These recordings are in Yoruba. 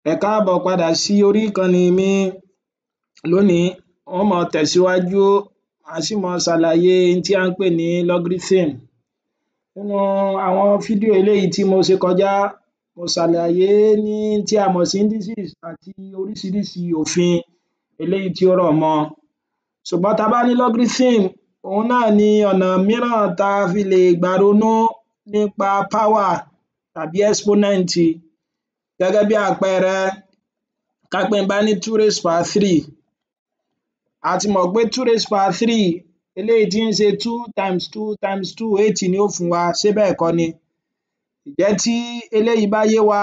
Ẹ káàbọ̀ padà sí orí ìkànnì mi. Lónìí, n ó máa tẹ̀síwájú, màá sì máa ṣàlàyé n tí à ń pè ní logarithm. Nínú àwọn fídíò eléyìí tí mo ṣe kọjá, mo ṣàlàyé ní tí a mọ̀ sí indices àti oríṣiríṣi òfin eléyìí tí ó rọ̀ mọ́. Ṣùgbọ́n tá bá ní logarithm, òhun náà ni ọ̀nà míràn tá fi lè gbà ronú nípa power tàbí exponent. Gẹ́gẹ́ bí àpẹẹrẹ, ká pé n bá ní two raised power three, a ti mọ̀ pé two raised power three, eléyìí tí ń ṣe two times two times two, eight ni ó fún wa. Ṣé bẹ́ẹ̀ kọ́ ni? Ǹjẹ́ tí eléyìí bá yé wa,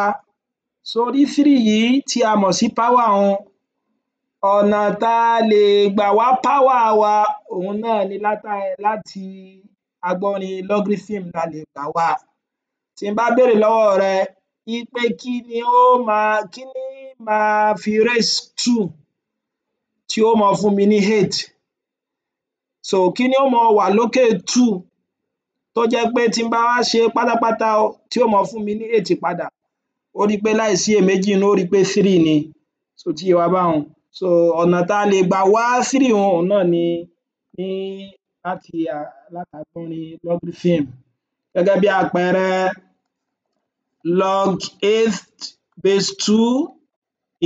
sórí three yìí tí a mọ̀ sí power un, ọ̀nà tá lè gbà wá power wa, òhun náà ni láti agbọ́nrin logarithm la lè gbà wá. Tí n bá béèrè lọ́wọ́ rẹ wípé kí ní máa fi raise two tí ó máa fún mi ní eight, so kí ni ó máa wà lókè two tó jẹ́ pé tí n bá wá ṣe pátápátá o, tí ó máa fún mi ní eight padà? Ó rí pé láìsí iyèméjì nínú, ó rí pé three ni. Ṣó ti yé wa báhun? So ọ̀nà tá lè gbà wá three un, òhun náà ni ní láti agbọ́nrin logarithm. Gẹ́gẹ́ bí àpẹẹrẹ, log eight base two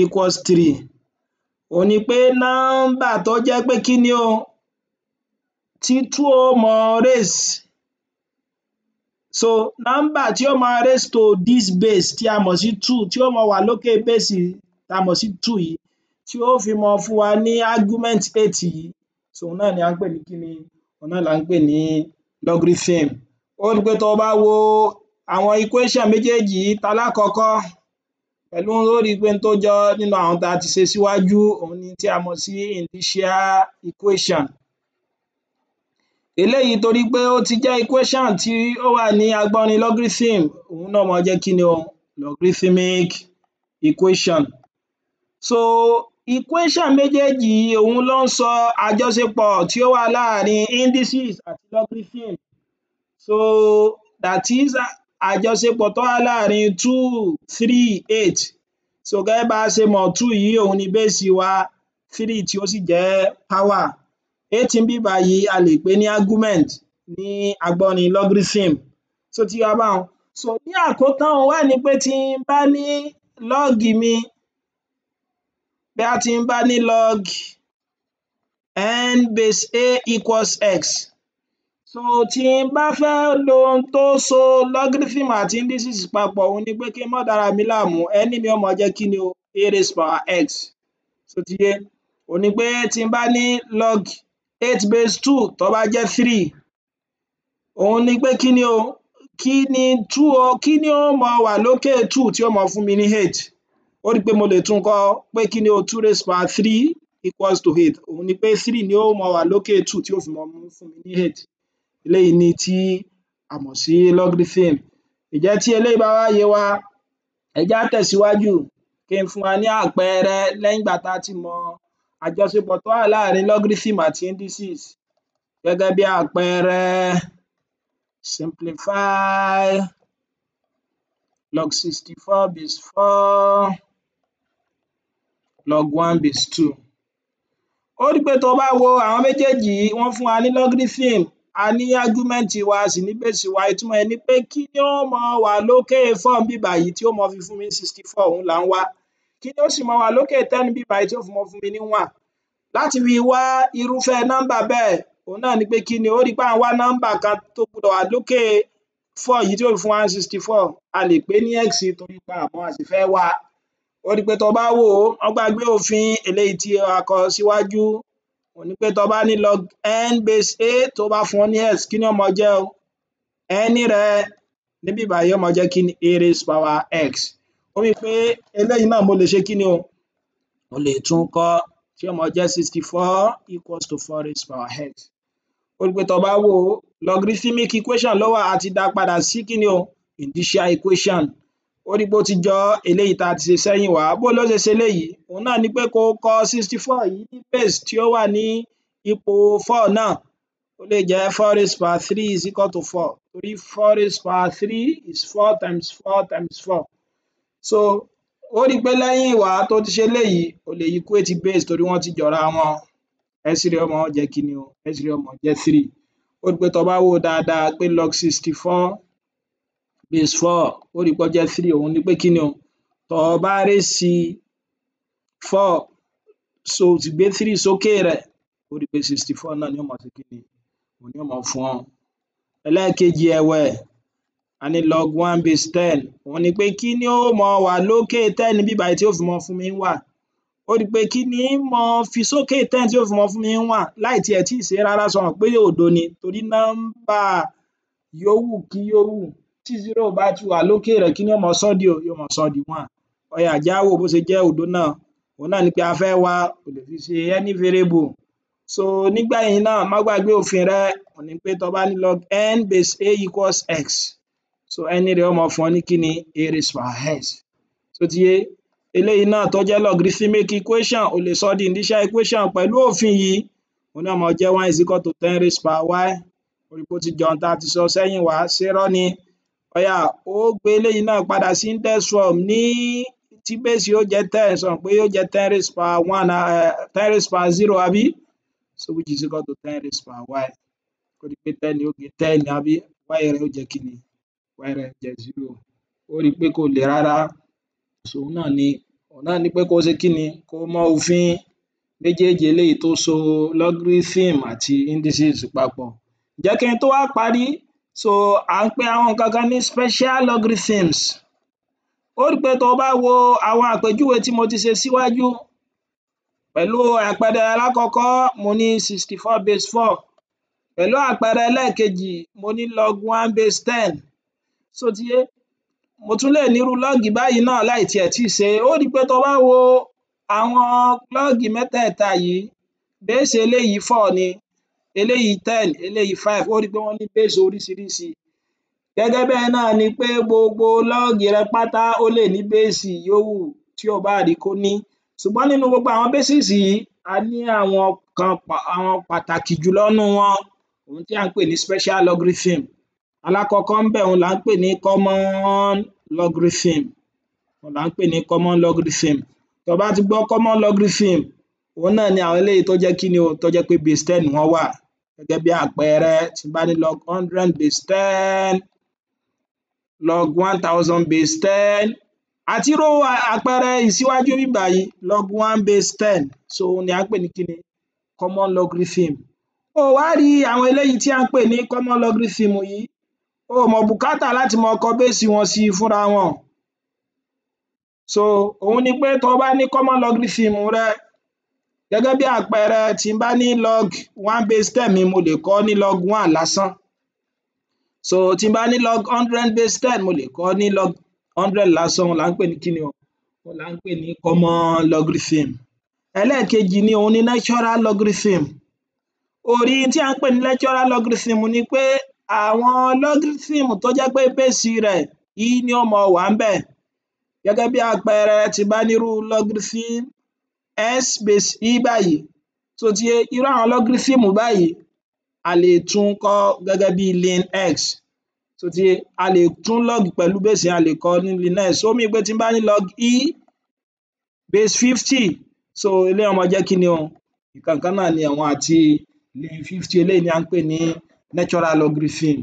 equals three, òhun ni pé nọ́mbà tó jẹ́ pé kí ni o, tí two ó máa raise, so nọ́mbà tí ó máa raise to this base tí a mọ̀ sí two, tí ó máa wà lókè base tá mọ̀ sí two yìí, tí ó fi máa fún wa ní argument eight yìí, so òhun náà ni à ń pè ní kíni? Òhun náà là ń pè ní logarithm. Ó rí pé tó bá wo àwọn equation méjèèjì yìí, talákọ̀ọ́kọ́ pẹ̀lú, ó rí pé n tó jọ nínú àwọn tá ti ṣe síwájú, òhun ni tí a mọ̀ sí indicial equation. Eléyìí, torí pé ó ti jẹ́ equation tí ó wà ní agbọ́nrin logarithm, òhun náà máa jẹ́ kíni o? Logarithmic equation. So equation méjèèjì yìí, òhun ló ń sọ àjọṣepọ̀ tí ó wà láàrin indices àti logarithm. So that is, àjọṣepọ̀ tó wà láàrin two, three, eight. So gẹ́gẹ́ bá ṣe mọ̀, two yìí, òhun ni base wa, three tí ó sì jẹ́ power, eight níbí báyìí, a lè pè ní argument ní agbọ́nrin logarithm. Ṣó ti yé wa báhun? So ní àkótán, òhun wá ní pé tí n bá ní log mi, bóyá tí n bá ní log n base a equals x, so tí n bá fẹ́ lo ohun tó so logarithm àti indices papọ̀, òhun ni pé kí n má dára mi láàmú, n mi ó máa jẹ́ kíni o? A raised power x. Ṣó ti yé? Òhun ni pé tí n bá ní log eight base two, tó bá jẹ́ three, òhun ni pé kíni o? Kí ni two o? Kí ni ó máa wà lókè two tí ó máa fún mi ní eight? Ó rí pé mo lè tún kọ pé kíni o? Two raised power three equals to eight. Òhun ni pé three ni ó máa wà lókè two tí ó fi máa fún mi ní eight. Eléyìí ni tí a mọ̀ sí logarithm. Ǹjẹ́ tí eléyìí bá wá yé wa, ẹ jẹ́ á tẹ̀síwájú, kí n fún wa ní àpẹẹrẹ lẹ́yìn ìgbà tá ti mọ àjọṣepọ̀ tó wà láàrin logarithm àti indices. Gẹ́gẹ́ bí àpẹẹrẹ, simplify log 64 base four log one base two. Ó rí pé tó bá wo àwọn méjèèjì yìí, wọ́n fún wa ní logarithm, a ní argument wa, a sì ní base wa. Ìtumọ̀ ẹ̀ ni pé kí ni ó máa wà lókè four níbí báyìí tí ó máa fi fún mi ní 64? Òhun là ń wá. Kí ni ó sì máa wà lókè 10 níbí báyìí tí ó fi máa fún mi ní one? Láti fi wá irúfẹ́ nọ́mbà bẹ́ẹ̀, òhun náà ni pé kí ni? Ó rí pé à ń wá nọ́mbà kan tó gbọdọ̀ wà lókè four yìí tí ó fi fún wa ní 64. A lè pè é ní x, torí pé a mọ̀, a sì fẹ́ wá. Ó rí pé tó bá wò ó, má gbàgbé òfin eléyìí tí a kọ síwájú, òhun ni pé tó bá ní log n base a, tó bá fún ọ ní x, kí ni ó máa jẹ́ o? N rẹ níbí báyìí ó máa jẹ́ kí ni? A raised power x. Ó mean pé eléyìí náà, mo lè ṣe kí ni o? Mo lè tún kọ tí ó máa jẹ́ 64 equals to four raised power x. Ó rí pé tó bá wò ó, logarithmic equation ló wà, a ti dá padà sí kí ni o? Indicial equation. Ó rí pé ó ti jọ eléyìí tá a ti ṣe sẹ́yìn wá. Bó ló ṣe ṣe eléyìí? Òhun náà ni pé kó kọ 64 yìí ní base tí ó wà ní ipò four náà. Ó lè jẹ́ four raised power three is equal to four, torí four raised power three is four times four times four. So Ó rí pé lẹ́yìn ìwà tó ti ṣe eléyìí, o lè equate base torí wọ́n ti jọra wọn. X rẹ̀ ó máa jẹ́ kíni o? X rẹ̀ ó máa jẹ́ three. Ó rí pé tó bá wò ó dáadáa pé log 64 base four, ó rí pé ó jẹ́ three. Òun ni pé kíni o? Tó bá raise four, so sì gbé three sókè rẹ̀, ó rí pé 64 náà ni ó máa ṣe kíni? Òun ni ó máa fún ọ. Ẹlẹ́ẹ̀kejì ẹ̀wẹ̀, a ní log one base 10. Òun ni pé kí ni ó máa wà lókè 10 níbí báyìí tí ó fi máa fún mi ní one? Ó rí pé kí ni ń máa fi sókè 10 tí ó fi máa fún mi ní one láì tiẹ̀ tíì ṣe rárá? Ṣo mọ̀ pé òdo ni? Torí nọ́mbà yówù kí yówù tí zero bá ti wà lókè rẹ̀, kí ni ó máa sọ́ di o? Yóò máa sọ́ di one. Ó yá, jẹ́ á wò bó ṣe jẹ́ òdo náà. Òun náà ni pé a fẹ́ wá, o lè fi ṣe any variable. So nígbẹ̀yìn náà, má gbàgbé òfin rẹ. Òun ni pé tó bá ní log n base a equals x, so n rẹ̀ ó máa fún ọ ní kíni? A raised power x. Ṣó ti yé? Eléyìí náà tó jẹ́ logarithmic equation, o lè sọ di indicial equation pẹ̀lú òfin yìí. Òun náà máa jẹ́ one is equal to 10 raised power y. Ó rí pé ó ti jọ ohun tá a ti sọ sẹ́yìn wá. Ṣé irọ́ ni? Ó yá, ó gbé eléyìí náà padà sí index form ní tí base yóò jẹ́ 10. Ṣo mọ̀ pé yóò jẹ́ 10 raised power one, 10 raised power zero, àbí? So which is equal to 10 raised power y. Ó rí pé 10 yóò gé 10, àbí? Y rẹ̀ ó jẹ́ kíni? Y rẹ̀ jẹ́ zero. Ó rí pé kò le rárá. So òun náà ni pé kó ṣe kíni? Kó mọ òfin méjèèjì eléyìí tó so logarithm àti indices papọ̀. Ǹjẹ́ kí n tó wá parí, so à ń pe àwọn nǹkan kan ní special logarithms. Ó rí pé tó bá wo àwọn àpèjúwe tí mo ti ṣe síwájú pẹ̀lú àpẹẹrẹ alákọ̀ọ́kọ́, mo ní 64 base four. Pẹ̀lú àpẹẹrẹ ẹlẹ́ẹ̀kejì, mo ní log one base 10. Ṣó ti yé? Mo tún lè nírú log báyìí náà láì tiẹ̀ tíì ṣe. Ó rí pé tó bá wo àwọn log mẹ́tẹ̀ẹ̀ta yìí, base eléyìí four ni, eléyìí 10, eléyìí five. Ó rí pé wọ́n ní base oríṣiríṣi. Gẹ́gẹ́ bẹ́ẹ̀ náà ni pé gbogbo log rẹ pátá, ó lè ní base yówù tí ò bá rí kó ní. Ṣùgbọ́n nínú gbogbo àwọn bases yìí, a ní àwọn kan, àwọn pàtàkì jùlọ nínú wọn, òhun tí à ń pè ní special logarithm. Alákọ̀ọ́kọ́ ńbẹ̀, òhun là ń pè ní common logarithm. Òhun là ń pè ní common logarithm. Tó bá ti gbọ́ common logarithm, òhun náà ni àwọn eléyìí tó jẹ́ kíni o? Tó jẹ́ pé base 10 wọ́n wà. Gẹ́gẹ́ bí àpẹẹrẹ, tí n bá ní log 100 base 10, log 1000 base 10, àti irú àpẹẹrẹ ìsíwájú níbí báyìí, log one base 10. So òhun ni à ń pè ní kíni? Common logarithm. O wá rí àwọn eléyìí tí à ń pè ní common logarithm yìí, o ò mọ̀ bùkátà láti máa kọ base wọn sí fúnra wọn. So òhun ni pé tó bá ní common logarithm rẹ, gẹ́gẹ́ bí àpẹẹrẹ, tí n bá ní log one base 10 mi, mo lè kọ ní log one lásán. So tí n bá ní log 100 base 10, mo lè kọ ní log 100 lásán. Òhun là ń pè ní kíni o? Òhun là ń pè ní common logarithm. Ẹlẹ́ẹ̀kejì ni, òhun ni natural logarithm. Ó rí tí à ń pè ní natural logarithm ni pé àwọn logarithm tó jẹ́ pé base rẹ̀ e ní ó máa wà ńbẹ̀. Gẹ́gẹ́ bí àpẹẹrẹ, tí n bá ní irú logarithm x base e báyìí, tó ti yé? Irú àwọn logarithm báyìí, a lè tún kọ gẹ́gẹ́ bí ln x. Tó ti yé? A lè tún log pẹ̀lú base yẹn, a lè kọ ní ln x. Ó mean pé tí n bá ní log e base 50, so eléyìí ó máa jẹ́ kí ni o? Nǹkan kan náà ni òun àti ln 50. Eléyìí ni à ń pè ní natural logarithm.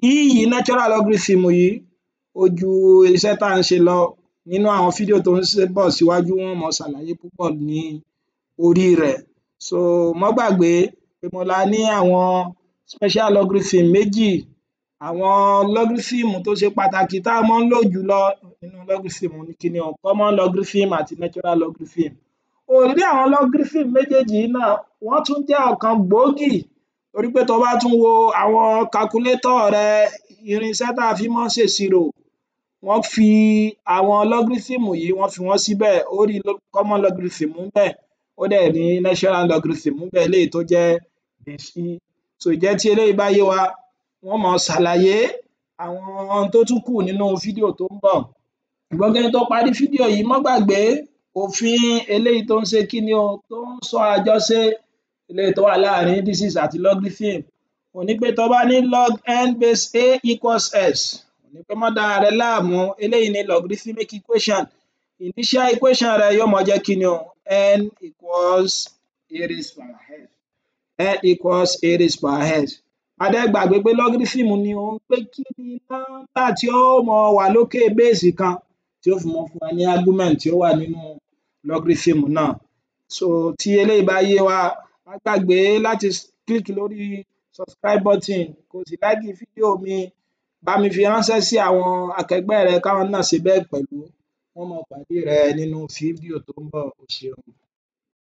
E yìí, natural logarithm yìí, ó ju iṣẹ́ tá à ń ṣe lọ. Nínú àwọn fídíò tó ń bọ̀ síwájú, wọ́n máa ṣàlàyé púpọ̀ ní orí rẹ̀. So má gbàgbé pé mo la ní àwọn special logarithm méjì, àwọn logarithm tó ṣe pàtàkì tá máa ń lò jùlọ nínú logarithm ní kíni o? Common logarithm àti natural logarithm. O rí àwọn logarithm méjèèjì yìí náà, wọ́n tún jẹ́ ọ̀kan gbòógì, torí pé tó bá tún wo àwọn calculator rẹ, irinṣẹ́ tá fi máa ń ṣèṣirò, wọ́n fi àwọn logarithm yìí, wọ́n fi wọ́n síbẹ̀. Ó rí common logarithm ńbẹ̀, ó dẹ̀ ní natural logarithm ńbẹ̀, eléyìí tó jẹ́ base e. So ìjẹ́ tí eléyìí bá yé wa, wọ́n máa ṣàlàyé àwọn ohun tó tún kù nínú fídíò tó ń bọ̀. Ṣùgbọ́n kí n tó parí fídíò yìí, má gbàgbé òfin eléyìí tó ń ṣe kíni o? Tó ń sọ àjọṣe eléyìí tó wà láàrin indices àti logarithm. Òhun ní pé tó bá ní log n base a equals x, òhun Ní pé má dára rẹ láàmú. Eléyìí ni logarithmic equation. Initial equation rẹ yóò máa jẹ́ kíni o? N equals a raised power x, n equals a raised power x. Má dẹ̀ gbàgbé pé logarithm ni òun pé kí ni nọ́mbà tí ó máa wà lókè base kan tí ó fi máa fún wa ní argument tí ó wà nínú logarithm náà. So tí eléyìí bá yé wa, má gbàgbé láti click lórí subscribe button, kó o sì like fídíò mi. Bá mi fi ránṣẹ́ sí àwọn akẹgbẹ́ rẹ káwọn náà ṣe bẹ́ẹ̀ pẹ̀lú. Wọ́n máa pàdé rẹ nínú fídíò tó ń bọ̀. O ṣeun.